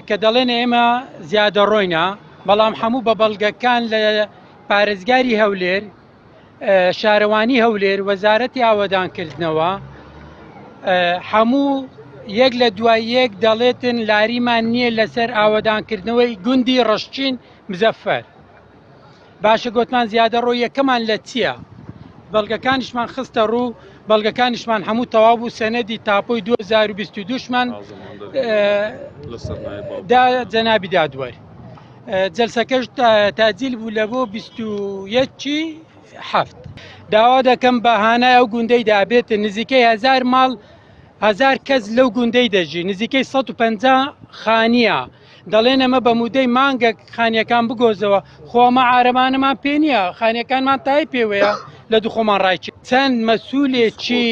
کە دەڵێن ئێمە زیادەڕۆینە بەڵام هەموو بە بەڵگەکان لە پارێزگاری هەولێر شارەوانی هەولێر وەزارەتی ئاوەدانکردنەوە هەموو یەک لە دوای یەک دەڵێتن لاریمان نییە لەسەر ئاوەدانکردنەوەی گوندی ڕەشچین مزەفەر باشە گۆتمان زیادە ڕۆیەکەمان لە چییە؟ بەڵگەکانیشمان خستە ڕوو بەڵگەکانیشمان هەموو تەواو بوو سەنەدی تاپۆی 2022شمان دا جەنابی دادوەر جەلسەکەش تاجیل بوو لە بۆ 21 هەفت داوا دەکەم بە هانای ئەو گوندەی دابێت نزیکەی هزار ماڵ هزار کەس لەو گوندەی دەژی نزیکەی 150 خانیە دەڵێن ئەمە بە مودەی مانگەک خانیەکان بگۆزەوە خۆ ئەمە عارەبانەمان پێ نییە خانیەکانمان تای پێوەیە لە دوو خۆمان ڕایچ چەند مەسولێکی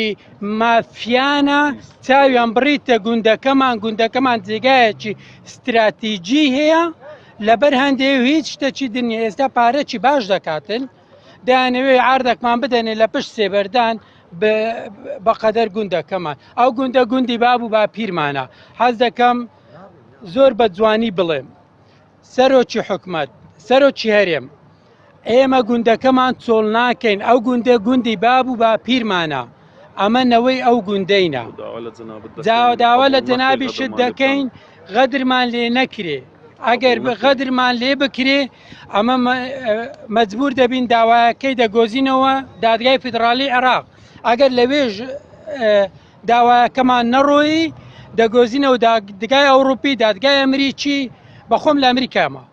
مافیانە چاویان بڕیتە گوندەکەمان گوندەکەمان جێگایەکی ستراتیجی هەیە لەبەر هەندێ و هیچ شتەکی دنیا ئێستا پارەکی باش دەکاتن دەیانەوێ عاردەکمان بدەنێ لە پشت سێبەردان بەقەدەر گوندەکەمان ئەو گوندە گوندی باب و باپیرمانە حەز دەکەم زۆر بە جوانی بڵێم سەرۆکی حکومت سەرۆکی هەرێم ئێمە گوندەکەمان چۆڵ ناکەین ئەو گوندە گوندی باب و باپیرمانە ئەمە نەوەی ئەو گوندەینە داوا لە جەنابیشت دەکەین غەدرمان لێ نەکرێ ئەگەر غەدرمان لێ بکرێ ئەمە مەجبور دەبین داوایەکەی دەگۆزینەوە دادگای فیدرالی عێراق ئەگەر لەوێژ داوایەکەمان نەڕۆیی دەگۆزینەوە دادگای ئەوروپی دادگای ئەمریکی بەخۆم لە ئەمریکامە.